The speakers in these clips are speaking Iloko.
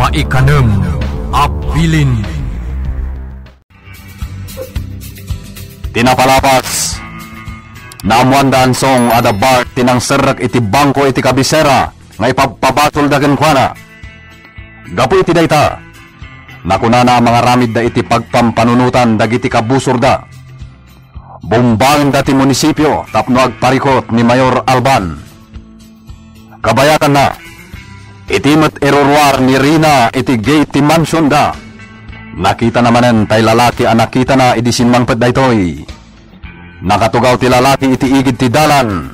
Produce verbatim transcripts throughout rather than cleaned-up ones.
Maikanem a bilin. Ti napalabas, naammoanda a saan a da Bart ti nangserrek iti bangko iti kabisera nga ipabpabasolda kenkuana. Gapu iti dayta, nakunana a mangaramidda iti pagpampanunotan dagiti kabusorda. Bumbangenda ti munisipio tapno agparikut ni Mayor Alban. Kabayatanna, iti met iruruar ni Rina iti gate ti mansionda, nakitana manen tay lalaki a nakitana idi simmangpet daytoy. Nakatugaw ti lalaki iti igid ti dalan.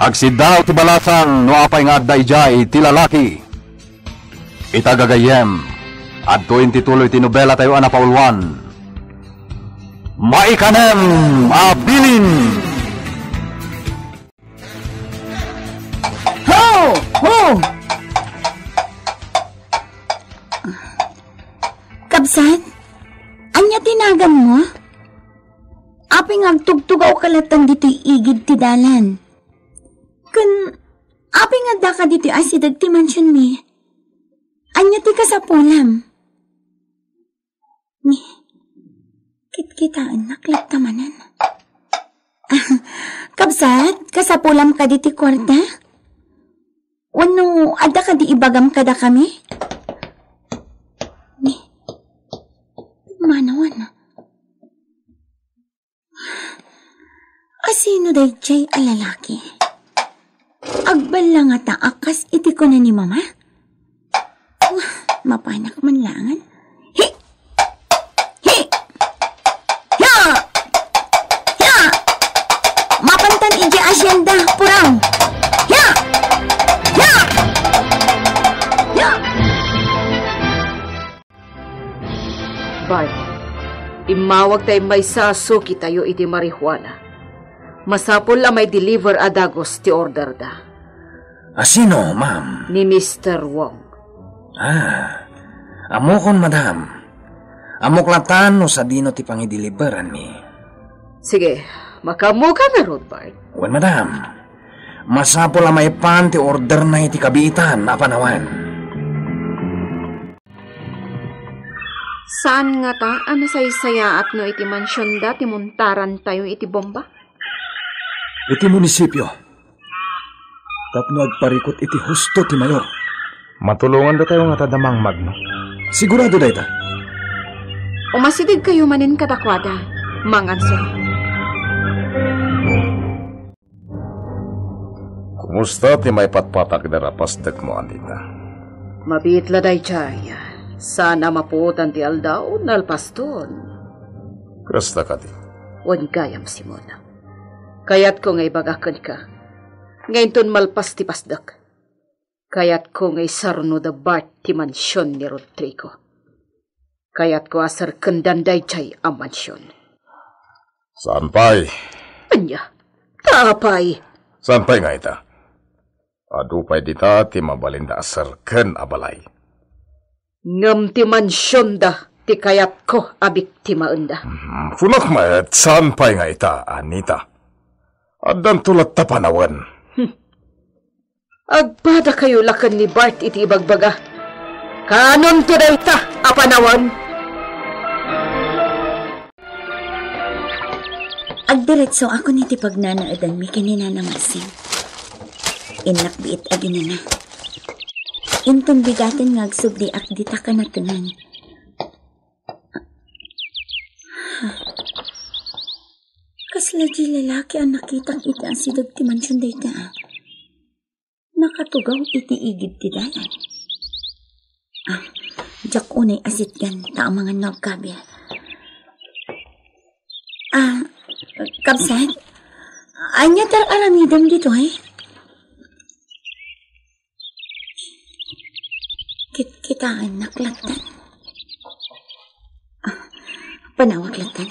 Agsiddaw ti balasang no apay nga adda idiay ti lalaki. Ita gagayyem, adtoy ti tuloy ti nobelatayo a napauluan. Maikanem a bilin! Ho! Ho! Kabsat, ania ti naganmo? Apay nga agtugtugawka latta ditoy igid ti dalan? Ken apay nga addaka ditoy asideg ti mansionmi? Ania ti kasapulam? Ni, kitkitaennak latta manen. Kabsat, kasapulam kadi ti kuarta? Wenno, adda kadi ibagam kadakami? Ni, manawan. Asino daydiay a lalaki? Agballangata a kas iti kuna ni Mama? Wah, mapanak man langan. Hi! Hi! Hia! Hia! Mapantan iti asyenda, purang! Hia! Hia! Hia! Bart, immawag tay maysa a sukitayo iti marijuana. Masapul a maideliver a dagus ti orderda. A sino, ma'am? Ni Mister Wong. Ah, ammokon, madam. Ammok latta no sadino ti pangideliveranmi. Sige, makaammoka ngarud, Bart. Wen, madam. Masapul a maipan ti orderna iti kabiitan a panawen. Saan ngata a nasaysayaat no iti mansionda ti muntarantayo iti bomba? Iti munisipio. Tapno agparikut iti husto ti mayor. Matulongandatayo ngata da Mang Magno? Sigurado dayta. Umasidegkayo manen kadakuada, Mang Anson. Kumusta ti maipatpatagder a pasdekmo, Anita? Mabiit la daydiay. Saan a mapuotan ti aldaw, nalpaston. Kasta kadi? Wen gayam, Simon. Kayatko nga ibaga kenka nga inton malpas ti pasdek, kayatko nga isarno da Bart ti mansion ni Rodrigo. Kayatko a serkendan daydiay a mansion. Saan pay? Ania? Ta apay? Saan pay nga ita? Adu pay dita ti mabalinda a serken a balay. Ngem ti mansionda ti kayatko a biktimaenda. Hmm, kunak met, saan pay nga ita, Anita? Addanto latta panawen. Hmm. Agpadakayo la ken ni Bart iti ibagbaga. Kaanonto dayta a panawen? Agdiretsoakon iti pagnanaedanmi ken ni Nana Marsing. Innak biit a ginana. Inton bigaten nga agsubdiak dita kanatengan. Kasla di lalaki a nakitak iti asideg ti mansion dayta. Nakatugaw iti igid ti dalan. Ah, diak unay asitgan ta amangan no agkabil. Ah, kabsat, ania ti ar-aramidem ditoy? Kitkitaennak lattan. Ah, panawak lattan.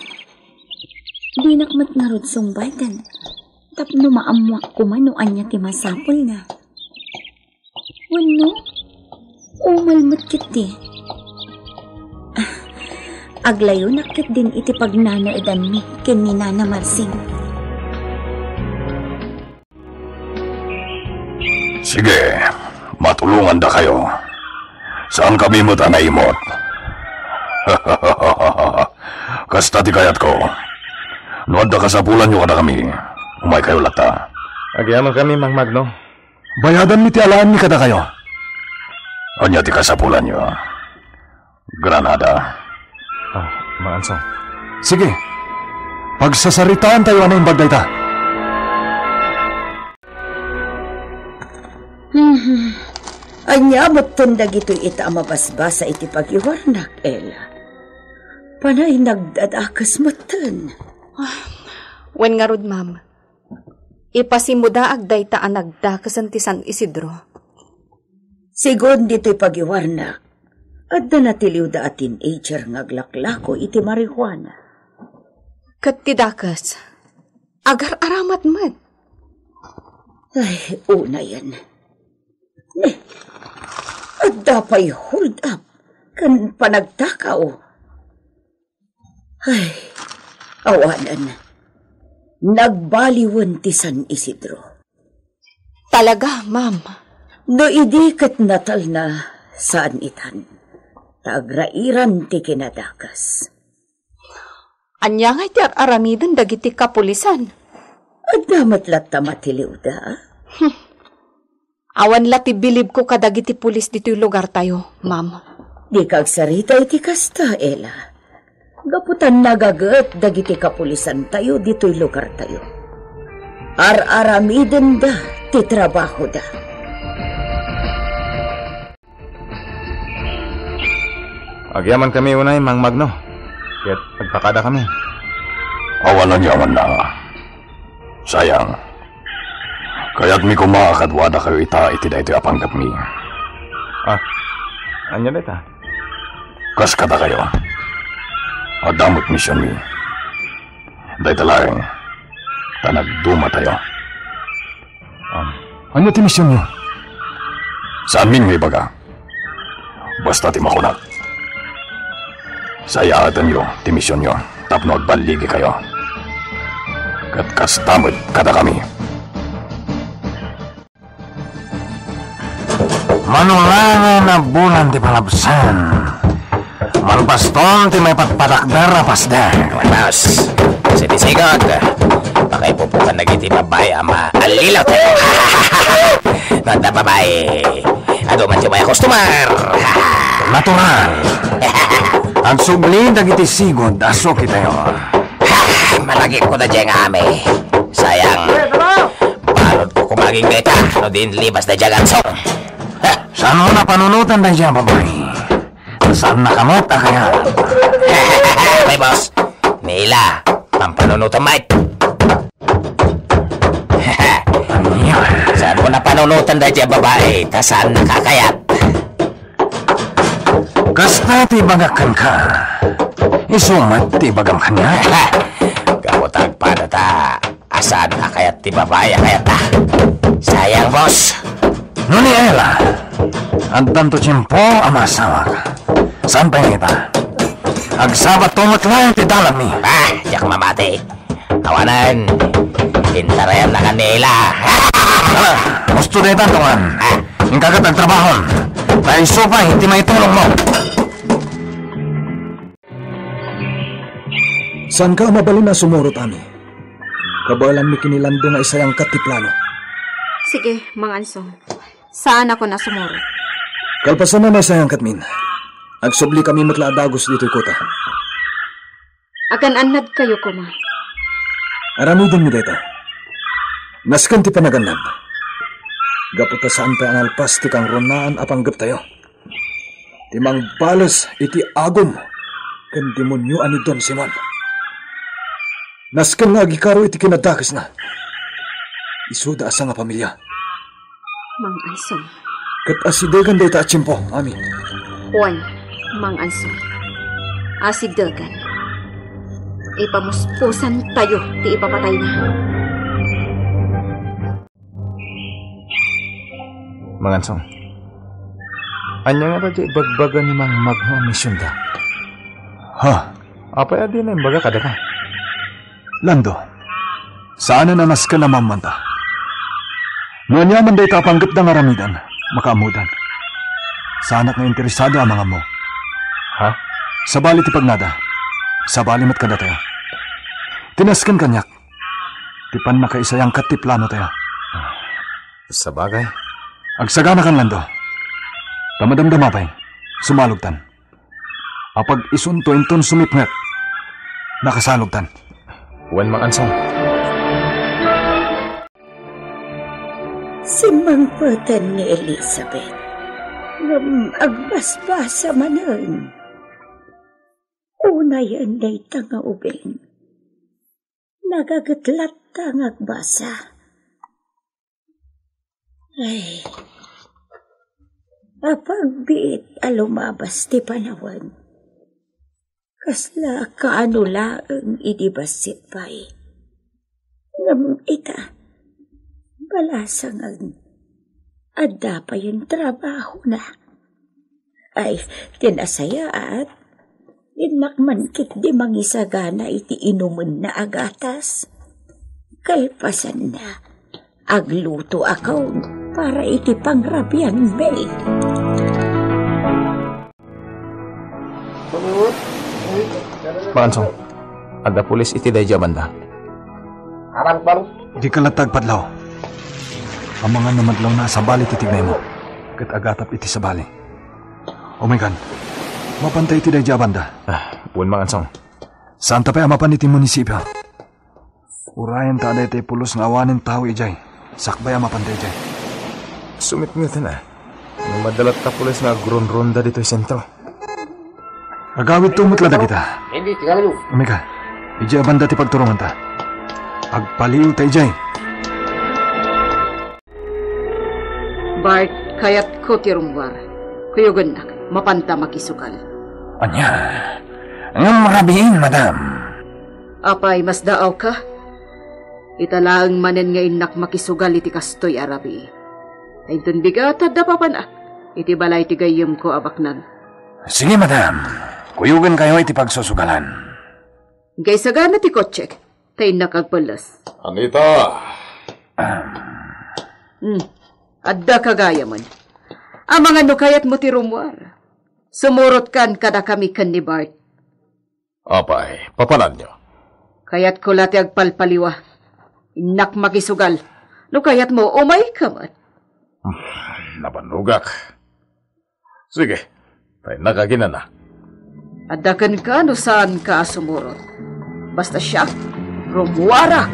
Dinak met ngarud sungbaten tapno maammoak koma no ania ti masapulna. Wenno, umal met ketdi. Ah, aglayonak ketdin iti pagnanaedanmi ken ni Nana Marsing. Sige, matulongandakayo. Saankami met a naimut. Kasta ti kayatko. No adda kasapulanyo kadakami, umaykayo latta. Agyamankami, Mang Magno. Bayadanmi ti alaenmi kadakayo. Ania ti kasapulanyo? Granada. Ah, Mang Anso. Sige. Pagsasaritaantayo a naimbag dayta. Mhm. Ania metten dagitoy ita a mabasbasa iti pagiwarnak, Ella? Panay nagdadakes metten. Wen ngarud, ma'am. Ipasimudaag dayta a nagdakesen ti San Isidro. Sigun ditoy pagiwarnak, adda natiliwda a teenager nga aglaklako iti marijuana. Ket ti dakes, agar-aramat met. Ay, unayen. Ne, adda pay hold up ken panagtakaw. Ay, awanen. Nagbaliwen ti San Isidro. Talaga, ma'am? No idi ket natalna, saan itan. Ta agrairan ti kinadakes. Ania ngay ti ar-aramiden dagiti kapulisan? Adda met latta matiliwda. Hmm. Awan la ti bilibko kadagiti pulis ditoy lugartayo, ma'am. Dika agsarita iti kasta, Ella. Gapu ta nagaget dagiti kapulisantayo ditoy lugartayo. Ar-aramidenda ti trabahoda. Agyamankami unay, Mang Magno, ket agpakadakami. Awan a yamanna. Sayang. Kayatmi koma a kaduadakayo ita iti daytoy a panggepmi. Ah, ania dayta? Kas kadakayo, adda met misionmi. Dayta laeng, ta nagdumatayo. Ah, ania ti misionyo? Saanmin nga ibaga. Basta ti makunak. Sayaatenyo ti misionyo tapno agballigikayo. Ket kasta met kadakami. Manulangen a bulan ti palabsan. Malpaston ti maipatpatakder a pasdek. Mas, si ti sigod. Pakaipupukan dagiti babai a maallilaw tayo. Nagda babai. Adu man ti may customer. Natural. Agsubli dagiti sigod a sukitayo. Malagipko da diay nga ami. Sayang. Balod ko kumaging dayta no din libas da diay ganso. Saan mo napanunutan da diay babai? Saan nakamat a kaya? May boss. Nila, pampanunutan, mate. Saan mo napanunutan da diay babai? Ta saan nakakayat? Kasta ti ibagak kenka. Isu met ti ibagam kaniak. Gapu ta agpada ta, a saan a kayat ti babai a kayatna. Sayang, boss. No ni Ella, addanto tiempo a maasawak. Saan pay ngata? Agsabatto met laeng ti dalanmi. Ah, diak mamati. Awanen, intarayan na kanila. Ala, gusto dayta, Tuan. Inka ket agtrabahon. Ta isu pay ti maitulongmo. Saanka a mabalin a sumurot, Ami? Kabaelanmi ken ni Lando nga isayangkat ti plano. Sige, Mang Anso. Saanakon a sumurot. Kalpasan a naisayangkatmin, agsublikami met la a dagus ditoy kuta. Agan-annadkayo koma. Aramidenmi dayta. Nasken ti panagannad. Gapu ta saan pay a nalpas ti kangrunaan a panggeptayo. Ti mangbales iti agum ken demonio a ni Don Simon. Nasken nga agikaro iti kinadakesna. Isuda a sangapamilia. Mang Anso. Ket asidegan dayta a tiempo, Ami. Wen, Mang Anso. Asidegan. Ipamuspusantayo ti ipapatayna. Mang Anso. Ania ngata ti ibagbaga ni Mang Magno a misionda? Ha? Apay a dina imbaga kadaka? Lando, saanen a nasken a maammanta. No ania man dayta a panggepda nga aramiden, makaammodan. Saanak nga interesado a mangammo. Ha? Sabali ti pagnada. Sabali met kadatayo. Ti nasken kaniak ti pannakaisayangkat ti planotayo. Sabagay. Agsaganakan, Lando. Ta madamdama pay, sumalogtan. Apag-isunto inton sumipnget, nakasalogtan. Wen, Mang Ansong. Simmangpeten ni Elizabeth, ngem agbasbasa manen. Unayen dayta nga ubing. Nagaget latta nga agbasa. Ay, apagbiit a lumabas ti panawen. Kasla kaano laeng idi bassit pay. Ngem ita, balasangen, adda payen trabahona. Ay, ti nasayaat, innak man ketdi mangisagana iti inumenna a gatas. Kalpasanna, aglutoakon para iti pangrabianmi. Mang Ansong, adda pulis iti daydi a banda. Aram, Baro. Dika latta agpadlaw. Amangan no madlawna a sabali ti tignaymo, ket agatap iti sabali. Umaykan, mapanta iti daydi a banda. Ah, wen, Mang Ansong. Saanta pay a mapan iti munisipio. Urayenta daytoy pulos nga awanen tao idiay. Sakbay a mapanta idiay. Sumipngeten a. Ngem adda latta pulis nga agrunrunda ditoy sentro. Agawidto met la dagita. Umayka, idiay a banda ti pagturonganta. Agpaliiwta idiay. Bart, kayatko ti rummuar. Kuyogennak, mapanta makisugal. Ania? Ngem rabiin, madam. Apay, masdaawka? Ita laeng manen nga innak makisugal iti kastoy a rabii. Ta inton bigat, adda papanak iti balay ti gayyemko a baknang. Sige, madam. Kuyogenkayo iti pagsusugalan. Inkay sagana ti kotsek, ta innak agpelles. Anita! Hmm. Addaka gayamen. Amangan no kayatmo ti rummuar. Sumurotkan kadakami ken ni Bart. Apay, papananyo? Kayatko la ti agpalpaliwa. Innak makisugal. No kayatmo, umayka met. Hmm, nabannogak. Sige, ta innak aginana. Adda kenka no saanka a sumurot. Basta siak, rummuarak.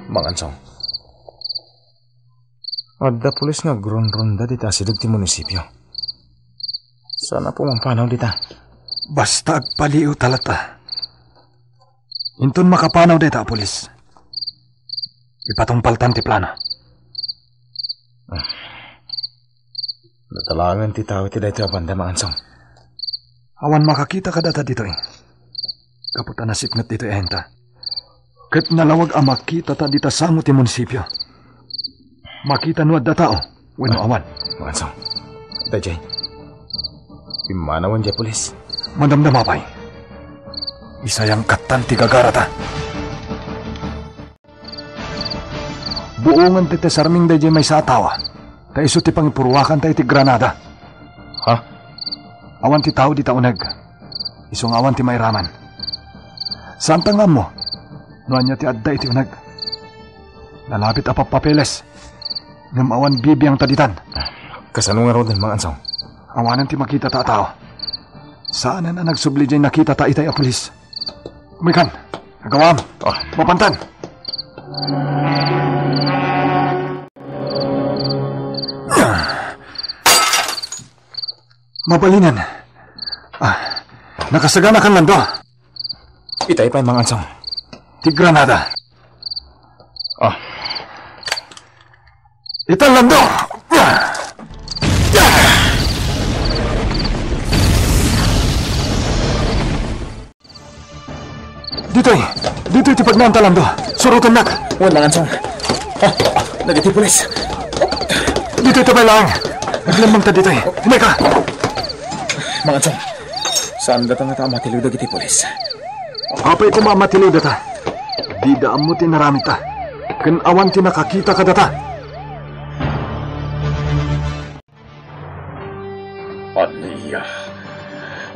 Mang Ansong, adda pulis nga agrunrunda dita asideg ti munisipio. Saan a pumampanaw dita. Basta agpaliiwta latta. Inton makapanaw dayta a pulis, ipatungpaltan ti plano. Ah. Data laengen ti tao iti daytoy a banda, Mang Ansong. Awan makakita kadata ditoy. Gapu ta nasipnget ditoy a henta. Ket nalawag a makitata dita sango ti munisipio. Makita no adda tao wenno awan. Mang Ansong, daydiay. Pimmanawen diay pulis. Madamdama pay. Isayangkattan ti gagarata. Buongen ti tesarming daydiay maysa a tao, ta isu ti pangipuruakanta iti granada. Ha? Awan ti tao dita uneg. Isu nga awan ti mairaman. Saanta nga ammo no ania ti adda iti uneg. Nalabit a pappapeles, ngem awan bibiangta ditan. Kasano ngaruden, Mang Ansong? Awanen ti makitata a tao. Saanen a nagsubli diay nakitata itay a pulis. Umaykan, agawam. Ah. Mapantan. Mabalinen. Ah, nakasaganakan, Lando. Itay pay, Mang Ansong. Ti granada. Ah. Ita, Lando. Ditoy, ditoy ti pagnaanta, Lando. Surotennak. Wen, Mang Ansong. Ah, dagiti pulis. Ditoy ta pay laeng. Aglemmengta ditoy. Umayka. Mang Ansong, saan data ngata a matiliw dagiti pulis? Apay koma a matiliw data? Dida ammo ti inaramidta. Ken awan ti nakakita kadata.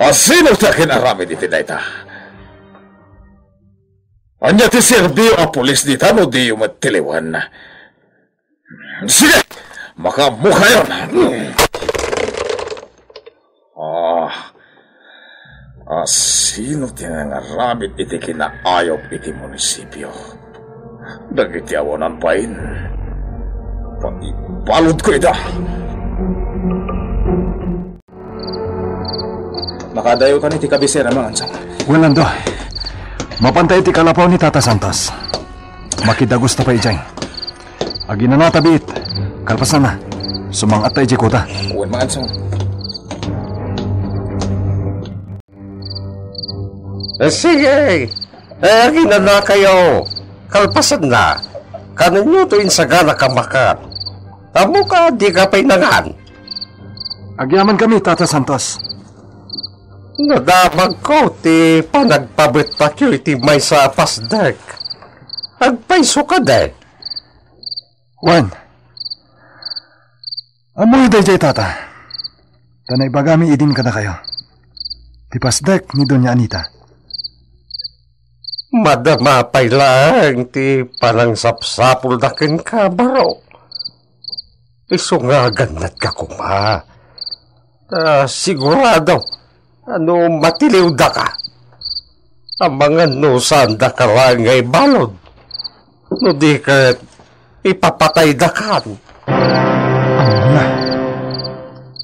Asino ti akin-aramid iti dayta? Ania ti serbiyo a pulis dita no diyo met tiliwen? Sige! Makaammokayon! Ah, asino ti nangaramid iti kinaayup iti munisipio? Dagiti awanan bain, paibaludko ida. Makadayotan iti kabisera, Mang Ansong. Wen, Ando. Mapanta iti kalapaw ni Tata Santos. Makidagusta pay idiay. Aginanata biit. Kalpasanna, sumang-atta idiay kuta. Wen, Mang Ansong. Eh, sige. Eh, aginanakayo. Kalpasanna, kanenyo to insagana kamakan. Ammok a dika pay nangan. Agyamankami, Tata Santos. Nadamagko ti panagpabettakyo iti maysa a pasdek. Agpayso kadi? Wen, ammoyo daydiay, Tata. Ta naibagami idin kadakayo ti pasdek ni Doña Anita. Madama pay laeng ti panangsapsapulda kenka, baro. Isu nga agannatka koma. Ta sigurado a no matiliwdaka, amangan no saandaka laeng nga ibalud, no di ket ipapataydakan. Ammona.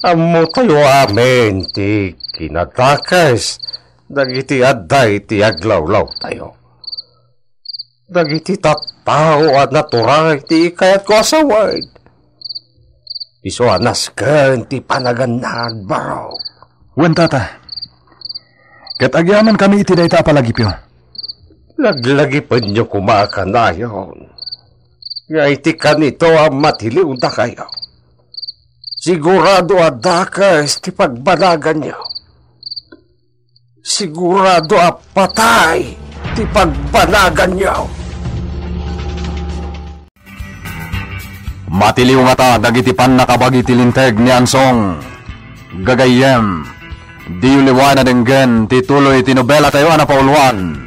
Ammotayo amin ti kinadakes dagiti adda iti aglawlawtayo. Dagiti tattao a natural ti kayatko a sawen. Isu a nasken ti panagannad, baro. Wen, Tata. Ket agyamankami iti dayta a palagipyo. Laglagipenyo koma a kanayon nga iti kanito a matiliwdakayo, sigurado a dakes ti pagbanaganyo. Sigurado a patay ti pagbanaganyo. Matiliw ngata dagiti pannakabagi ti linteg ni Ansong. Gagayyem, diyo liwaen a denggen ti tuloy ti nobelatayo a napauluan.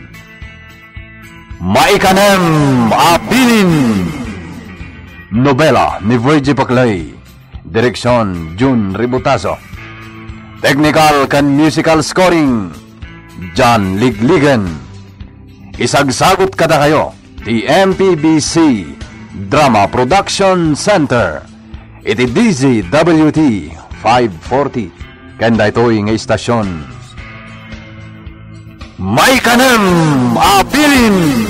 Maikanem a Bilin. Nobela ni Virgie Paclay. Direksion, Jun Ributazo. Technical ken musical scoring, John Ligligen. Isagsagut kadakayo ti M P B C Drama Production Center iti D Z W T five forty ken daytoy nga istasion. Maikanem a Bilin.